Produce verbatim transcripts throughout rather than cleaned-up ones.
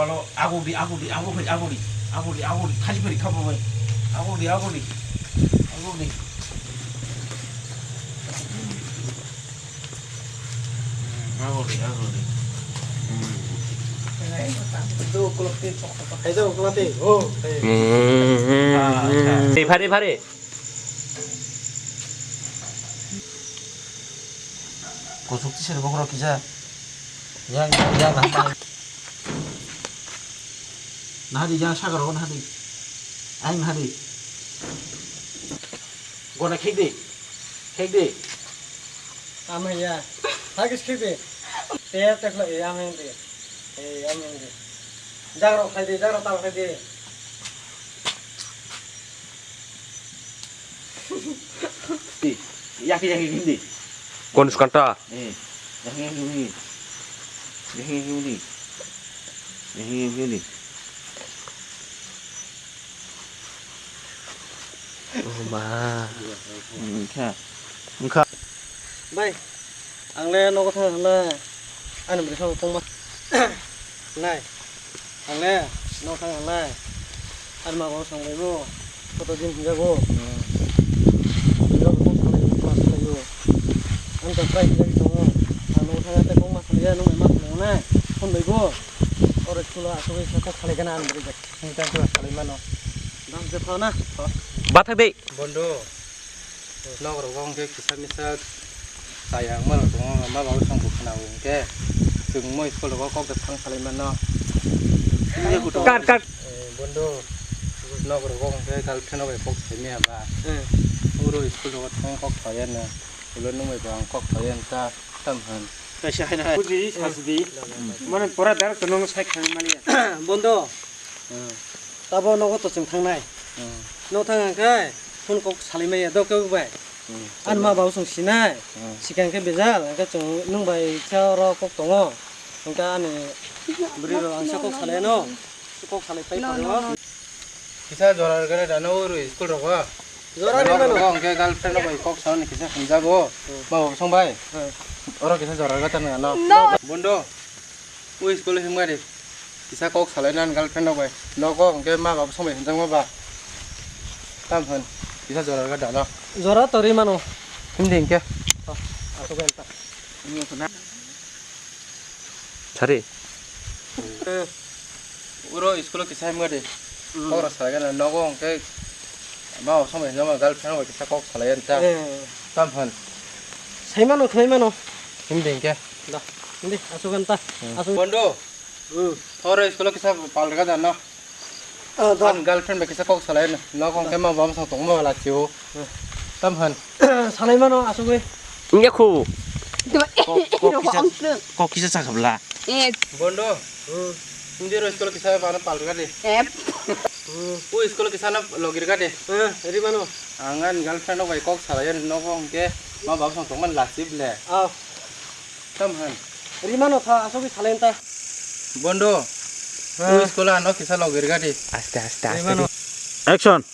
Agodi, agodi, agodi, agodi, agodi, agodi, khaji phari kha bo bai. Agodi, agodi, agodi. Agodi, agodi. Hai do, kulati, oh, hai. Phari, phari. Kusuk ti sir bokro kisa. Yang, yang, yang. Nahadi yang sakaro nahadi. Aing nahadi. Gona khek di. Khek di. Amaya. Hagis khek di. Te te khlo e ameng di. E ameng di. Jagro khai di, jagro tal khai di. Yaki yaki hindi. Kon skanta. Eh, yaki yaki hindi. Yaki yaki hindi. Yaki yaki hindi. Oh ma. Engkha. Engkha. Bai. Ang le nogo thang hala. Ani bwrwi sabo tongma. Nai. Ang le nogo thang hala. Ani ma bo song bai bo. Koto din hinjago. Hinjago kok salai kok salai yo. Ang to try hinjak tongo. Ang nogo thang hala kok ma salai ya, nung bai ma salai nai. Phone bai bo. Oro school o asugwi kok salai gana ani bwrwi bai. Hinjak salai mano. Dam je phano. Bathak dei. Bondo. Nok rogo hwnkhe kisa misa chaya wngmano tongo, ma babu song bo khwnao hwnkhe chwng mo school rogo kok da thang salai mano. Kar, kar. Eh, bondo, nok rogo hwnkhe girlfriend rok bai kok saimaya ba. Hmm. Uro school rogo thang kok saya no. Ulo nwng bai bo ang kok saya ta tam han. Kaisa hai na. Buji, sajdi. Mane pora dar to nung sai khang maliya. Bondo. Hmm. Tabo nogo to chwng thangnai. Hmm. No thang hwnkhe phone kok salai maya do kebo bai. Hmm. Ani ma babu song sinai. Hmm. Sikang khe bejal, hwnkhe chwng nwng bai khe oro kok tongo. Hwnkhe ani bwrwi rok ang sa kok salai no. Kok salai pai phaio. Kisa jora rwgani da no uro school rogo. Jora rwgani mano. Hwnkhe girlfriend rok bai kok salai kisa hamjago. Hmm. Ma babu song bai. Hmm. Oro kisa jora rwgani da no. Bondo. O school himgari kisa kok salai nan girlfriend rok bai. Nogo hwnkhe ma babu song bai hinjakma ba. Tam hwn kisa jora ga dano. Jora tori mano. Himdi hwnkhe. Oh, asuk enta. Sari. Uro school kisa himgari. Hmm. Kok rok salai gana nogo hwnkhe ma babu song bai hinjakma girlfriend rok bai kisa kok salai enta. Eh. Tam hwn. Sai mano, khlai mano. Himdi hwnkhe. Da. Hindi, asuk anta. Hmm. Asuk. Bondo. Hmm. Oro school o kisa pal rega da no. Ah, da. An girlfriend bai kisa kok salai no. Nok hwnkhe ma bam sa tong ma la chiu. Hmm. Tam han. Salai mano asugwi. Inge khu. Kok, kok kisa, kok kisa sa khabla. Eh. Bondo. Hmm. Hindi ro school o kisa ba no pal rega de. Eh. Hmm. U school o kisa no logir ga de. Eh, ri mano. Ang an girlfriend rok bai kok salai nok hwnkhe ma bam sa tong man la chip le. Ah. Tam han. Rimano tha, asogwi salai ta. Bondo. Ha. U school ano kisa logir gadi. Aste, aste, aste. Rimano. Action.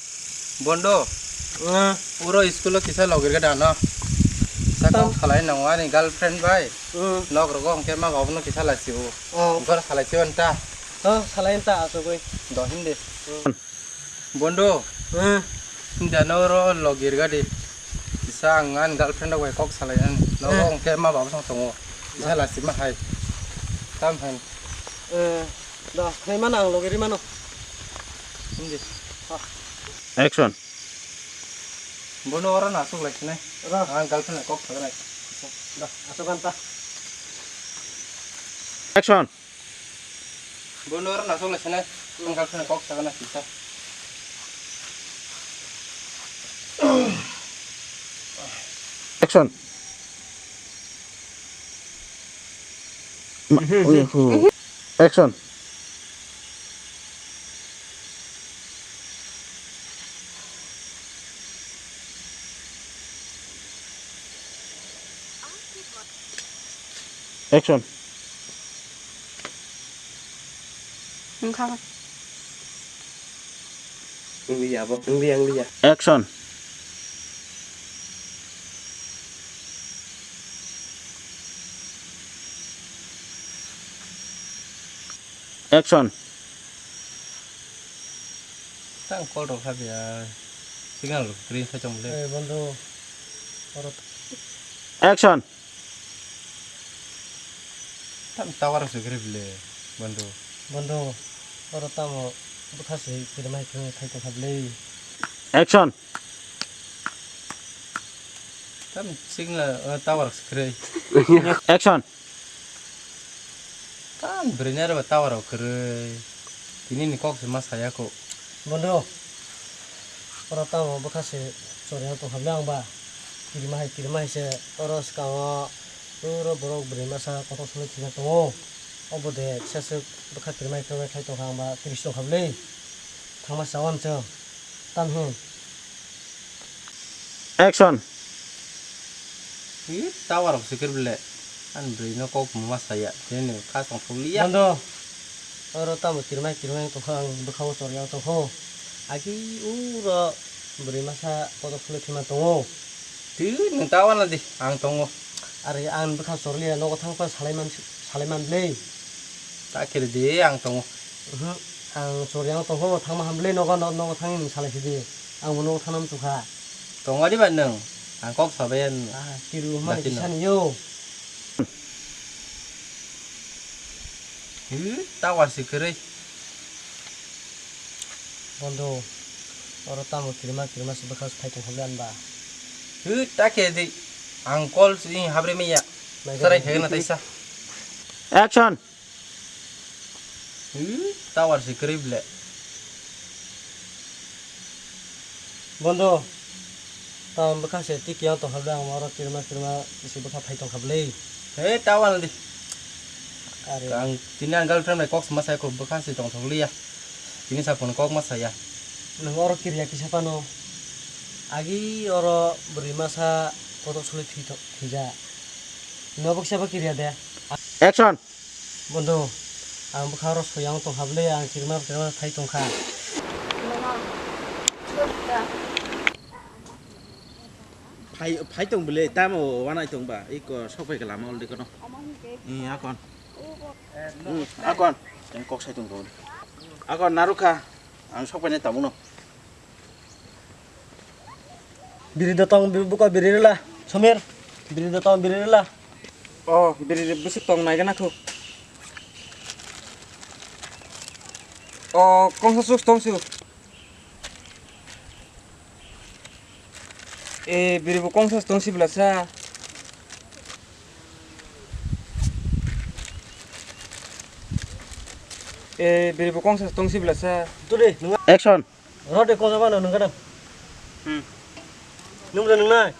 Bondo. Ha. Uro school o kisa logir gadi ano. Kisa tam kok salai nango ani girlfriend bai. Hmm. Nok rogo hwnkhe ma babu no kisa lai si o. Oh. Gor salai si o anta. Oh, salai ta asogwi. Do hindi. Hmm. Bondo. Hmm. Hinda no ro logir gadi. Kisa ang ani girlfriend rok bai kok salai ani. Nogo hmm. Hwnkhe ma babu song tongo. Kisa lasima hai. Tam hai. Eh, da, khai mano ang logiri mano. Hindi. Ah. Action. Bondo oro nasuk lai sinai. Ra. Ang girlfriend kok salai. Da, asuk anta. Action. Bondo oro nasuk lai sinai, ang girlfriend kok sagana kisa. Action. Ma-, mhm. Uy, hu. Action. Action. Wngkha. Wngya bo, wngya, wngya. Action. Action. Tang call rok habya. Signal rok green sai tong le. Eh, bondhu. Oro. Action. Tam tower se gre bile, bondhu. Bondhu. Oro tamo bwkha se kirimai kirimai khai tong kha bile. Action. Tam signal, eh, tower se gre. Action. Tam bwrwi nai rw tower rok kwrwi. Tini ni kok se ma saya kho. Bondhu, oro tamo bwkha se chorwi tong kha bwle ang ba. Kirima hai, kirima hai se oro swkango puro borok bwrwi masa kotor solo thwina tongo. Obo de kisa swk bwkha kirima hai kirima khai tong kha ang ba tris tong kha bwle. Thangma sawan chwng. Tam hin. Action. Hi, tower rok sikir bile. Ani bwrwi no kok ma saya. Tini kha tong thok liya. Bondhu. Oro tamo kirmai kirmai tong kha ang bwkha o chorwi tong kho. Agi uro bwrwi masa kotor khulwi thwima tongo. Twi nwng ta wana di, ang tongo. Are ang bwkha chorliya nogo thang pa salai man, salai man le. Ta kiri di, ang tongo. Mhm. Ang chorliya ang tongo, thangma ham le nogo, no-, nogo thang salai si di. Ang bo nogo thang nam chukha. Tongo di ba nwng? Ang kok sabai an. Ah, kiru ma Dakino. Kisa ni yo. Hi, tower si kwrwi. Bondhu, oro tamo kirima kirima se bwkha phai tong kha bwle anba. Hi, ta khe di. Ang call si habri maya. Nai Sarai gari. Khagna taisa. Action. Hi, tower si kwrwi bwle. Bondhu, tamo bwkha se tiki ang tong kha bwle, ang oro kirima kirima bisi bwkha phai tong kha bwle. He, ta wana di. Are. Ang tini ang girlfriend bai kok sama sai kho bwkha se tong thok liya. Tini sa phone kok ma saya. Nwng oro kiriya kisa phano. Agi oro bwrwi masa kotor sului thwi thok, thwija. Nobo kisa bo kiriya de. Action. Bondhu, ang bwkha oro soyang tong kha bwle, ang kirima kirima phai tong kha. Phai, phai tong bwle, tamo wanai tong ba, iko sok pai kha lama ol de kono. Ni akon. Hmm, akon. Ang kok sai tong kha. Akon narukha, ang sok pai nai tamo no. Biri da tong, bi-, buka biri rila. Somir, biri da tong, biri rila. Oh, biri bisi tong nai gana khu. Oh, kongsa sus tong su. Eh, biri bu kongsa tong si bla sa. Eh, biri bu kongsa tong si bla sa. Tuli, nunga. Action. Rode kongsa ba nung kada. Hmm. Nung da nung nai.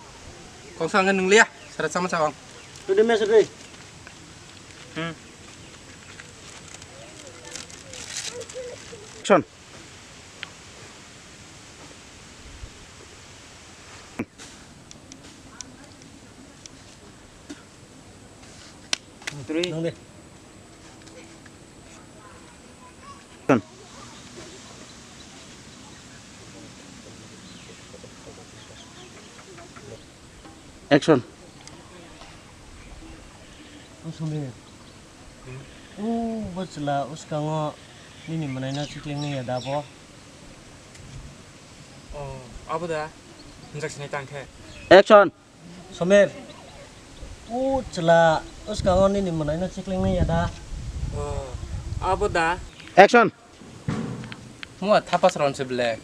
Kongsa ang nung liya. Sara sama sawang. Tuli mes dei. Hmm. Action. Three. Nung de. Action. Usumi. U bachla uskango nini manaino chikling ni yada bo. Oh, abo da. Hinjak sinai tang khe. Action. Somer. U chwla, uskango nini mwnaino chikling nai ya da? Oh, abo da. Action. Mo thapa saron se ble.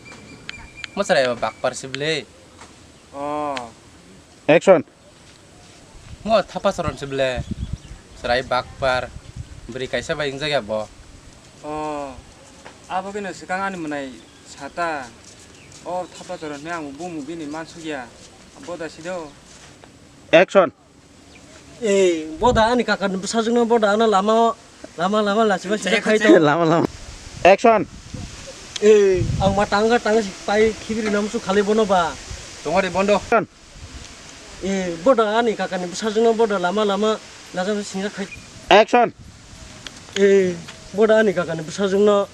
Mo chwrai ba bakpar se ble. Oh. Action. Mo thapa saron se ble. Chwrai bakpar. Bwrwi kaisa bai wngjak ya bo. Oh. Abo khe no swkang ani mwnai sata. O thapa saron hwnwi ang bumung bini mansuk ya. Boda sido. Action. Eh, boda ani kakani bwsajwkno boda ano lama o, lama lama lachima sijak khai to. Lama lama. Action. Eh, ang ma tanga tanga si pai khibiri nam su khali bono ba. Tongori bondo. Action. Eh, boda ani kakani bwsajwkno boda lama lama lachima sijak khai. Action. Eh, boda ani kakani bwsajwkno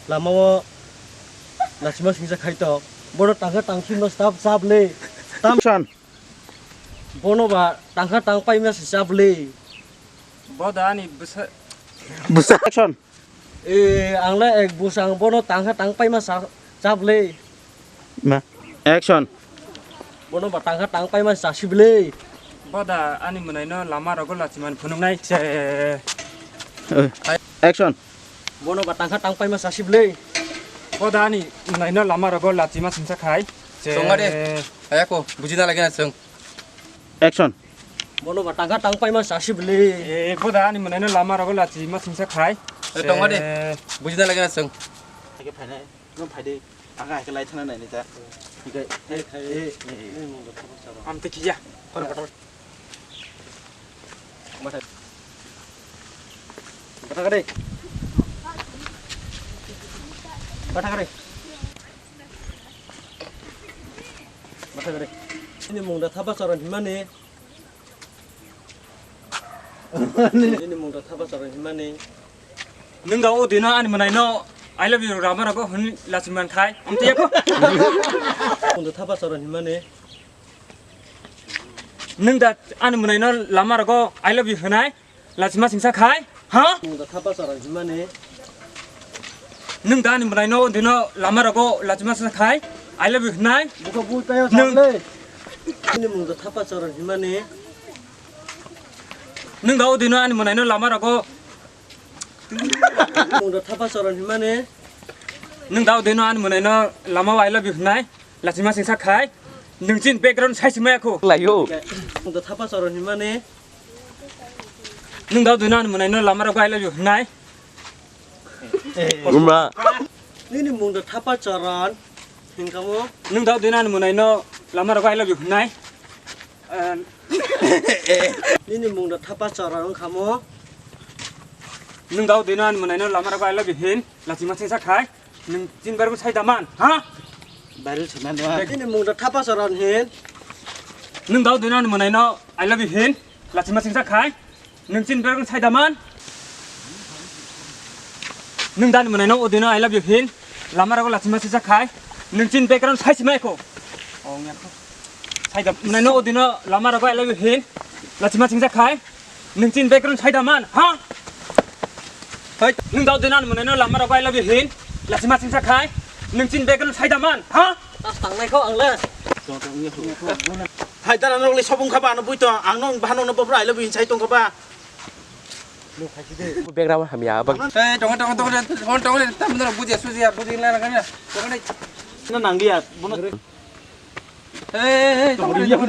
lama o lachima sijak khai to. Boda tanga tang khibno stap chap le. Tam. Action. Bono ba tangkha tang paima se chap le. Boda ani bwsa. Bwsa. Action. Eh, ang le ek bwsang bono tangkha tang paima sa, chablei. Ma. Action. Bono ba tangkha tang paima sasi blei. Boda ani mwnaino lama rogo lachiman phunuknai se. Eh, action. Bono ba tangkha tang paima sasi blei. Boda ani mwnaino lama rogo lachima singsa khai. Se. Tonga de. Ayako, bujina lagi na seng. Action. Bono ba tangkha tang paima sasi blei. Eh, boda ani mwnaino lama rogo lachima singsa khai. Eh, tonga de. Se. Bujina lagi na seng. Ake phainai. Nung phai de, ang hai khe lai thana nai ni ta. Hikai, eh, eh, eh, eh. Am te kiya. Kotor, kotor. Bathak. Bathak re. Bathak re. Bathak re. Ini mungda thapa charon himani. Nini mungda thapa charon himani. Nwng da o dino ani mwnaino I love you rama rogo hwn lachiman khai. Amte yako. Mungda thapa charon himani. Nwng da ani mwnaino lama rogo I love you hwnai lachima singsa khai. Ha? Mungda thapa charon himani. Nwng da ani mwnaino o dino lama rogo lachima singsa khai. I love you hwnai. Bukha bui tayo nwng. Nini mungda thapa charon himani. Nwng da o dino ani mwnaino lama rogo. Mungda thapa charon himani. Nwng da o dino ani mwnaino lama o I love you hwnai. Lachima singsa khai. Nwng chin background sai sima yakho. Layo. Mungda thapa charon himani. Nwng da o dino ani mwnaino lama rogo I love you hwnai. Uma. Nini mungda thapa charon. Hinkamo. Nwng da o dino ani mwnaino lama rogo I love you hwnai. Eh. Nini mungda thapa charon hinkamo. Nwng da o dino ani mwnaino lama rogo I love you hin. Lachima singsa khai. Nwng chin bargo sai daman. Ha? Baril sina dwa. Nini mungda thapa charon hin. Nwng da o dino ani mwnaino I love you hin. Lachima singsa khai. Nwng chin background sai daman. Nwng da ani mwnaino o dino I love you hin. Lama rogo lachima singsa khai. Nwng chin background sai sima yakho. Sai da mwnaino o dino lama rogo I love you hin. Lachima singsa khai. Nwng chin background sai daman. Ha? Hoi. Nwng da o dino ani mwnaino lama rogo I love you hin. Lachima singsa khai. Nwng chin background sai daman. Ha? Tas tangnai kho ang le. Hai, dara norok le sobung kha ba ano bui to, ang nong bahano no bobra I love you hin sai tong kha ba. Background hamya bang. Eh, tongo, tongo, tongo, tongo, tongo, tam no buji, suji, buji na na na. Tongo ne. Na nang dia, bono. Eh, eh, eh, tongo ne. Eh, tongo,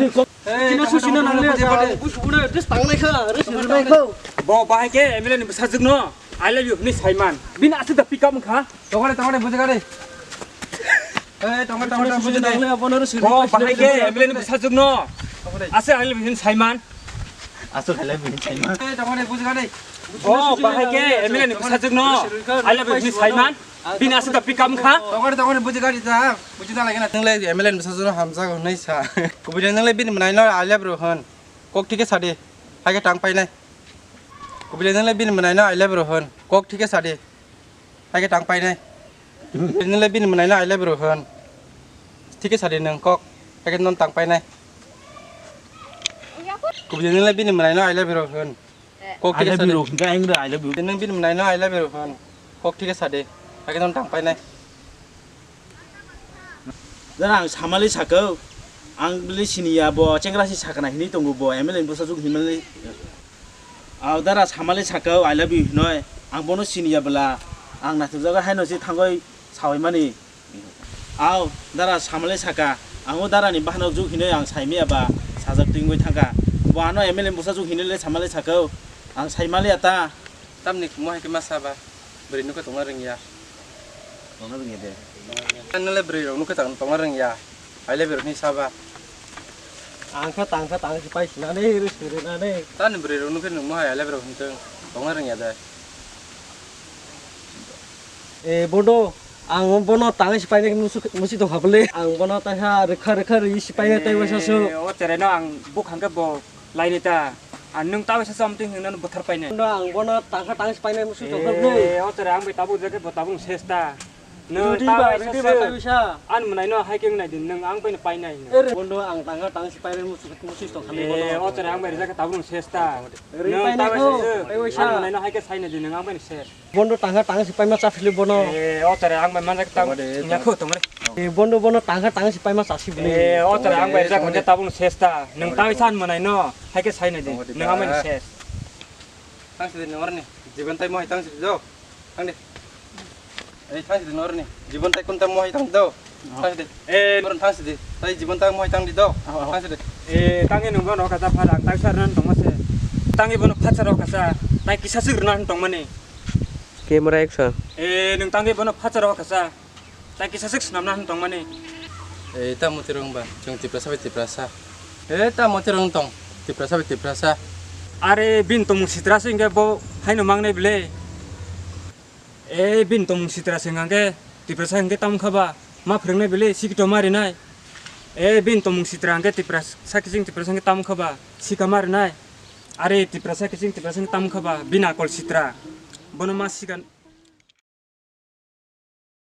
tongo, tongo, buji, buji. Bo bahai khe M L A ni bwsajwk no I love you hwnwi saiman. Bini aswk da pick up wngkha. Tongo ne, tongo ne, buji gari. Eh, tongo, tongo, tongo, buji nai. Bo bahai khe M L A ni bwsajwk no. Ase I love you hwnwi saiman. Aswk I love you hwnwi saiman. Eh, tongo ne, buji gari. Bo bahai khe M L A ni bwsajwk no I love you hwnwi saiman. Bini aswk da pick up wngkha. Tongo ne, tongo ne, buji gari da. Buji na lagi na. Nwngle M L A ni bwsajwk no hamjak hwnwi sa. Kubui nwngle bini mwnaino I love you hwn. Kok thike sadi. Hai khe tang painai. Kubui nwngle bini mwnaino I love you hwn. Kok thike sadi. Hai khe tang painai. Nwngle bini mwnaino I love you hwn. Thike sadi nwng kok. Hai khe non tang painai. Kubui nwngle bini mwnaino I love you hwn. Kok I thike love sadi. You hwn khe ang I love you. Nwng bini mwnaino I love you hwn. Kok thike sadi. Hai khe non tang painai. Dara ang samali sakau, ang bili siniya bo chengra si sakana hini tongo bo M L A ni bwsajwk himali. Au dara samali sakau, I love you hinoi, ang bono siniya bwla, ang naithokjago haino si thangoi sawi mani. Au dara samali saka, ang o dara ni bahano juk hinoi ang saimiya ba sajak tingoi thangka. Bo ano M L A ni bwsajwk hinoi le samali sakau, ang saimali ata. Tamni mo hai khe ma saba, bwrwi nukha tongna rwngya. Tongna rwngya de. Nwngle bwrwi rok nukha tong-, tongna rwngya. I love you rok hinwi saba. Ang kha tang kha tang si pai sinani, ri siri nani. Tamni bwrwi rok nukha nwng mo hai I love you rok hinwi tong-, tongna rwngya de. Eh, bodo, ang bono tang si painai musu-, musi tong kha bwle. Ang bono taiha rwkha rwkha rwi si painai tei waisa su. Eh, o cherai no ang bukhang khe bo. Laini ta, a nwng ta waisa something hwnwi nw bwthar painai. No, ang bono tangkha tangsi painai musu tongkha bwlwi. Eh, o tere ang bai tabuk jagwi bo tabuk ses ta. Nwng Rudi ta ba, bai rudi sa ba, se. Ta bai sa. Ani mwnai no hai khe wngnai di, nwng ang bai no painai hino. Ere, bondo ang tangha tang si painai musu, musu tong khamni bondo. Eh, o chwrai ang bai rijak khe tabuk nwng ses ta. Rudi nwng painai ta bai kho, sa se. Pai bai sa. Ani mwnai no hai khe sainai di, nwng ang bai no ses. Bondo tangha tang si paima cha phili bono. Eh, o chwrai ang bai manjak ta. Tongma de, nya kho tongma de. Eh, bondo bono tangha tang si paima cha si bini. Eh, o chwrai ang bai rijak khe tabuk nwng ses ta. Nwng ta bai sa ani mwnai no hai khe sainai di, nwng ang bai no ses. Tang si di nwng orni. Jiban tai mo hai tang si di do. Thang de. Ei, thang si di norni. Jibon tai kunta mohai thang di do. Thang si di. Eh, norni thang si di. Tai jibon tai mohai thang di do. Thang si di. Eh, tangi nung bono kasa phala, tai sar nan tongma se. Tangi bono phacha ro kasa. Tai kisa sik rwna han tongmani. Camera action. Eh, nung tangi bono phacha ro kasa. Tai kisa sik snamna han tongmani. Eh, ta muti rong ba. Chwng Tiprasa bai Tiprasa. Eh, ta muti rong tong. Tiprasa bai Tiprasa. Are bin tong sitra singke bo haino mangnai bile. E, bini tongmung sitra se hwnkha khe Tiprasa hwnkhe tamo kha ba ma phwrwngnai bile sikito ma rinai. E, bini tongmung sitra hwnkhe Tiprasa kiching Tiprasa hwnkhe tamo kha ba sika ma rinai. Are Tiprasa kiching Tiprasa hwnkhe tamo kha ba bini akol sitra. Bono ma sika.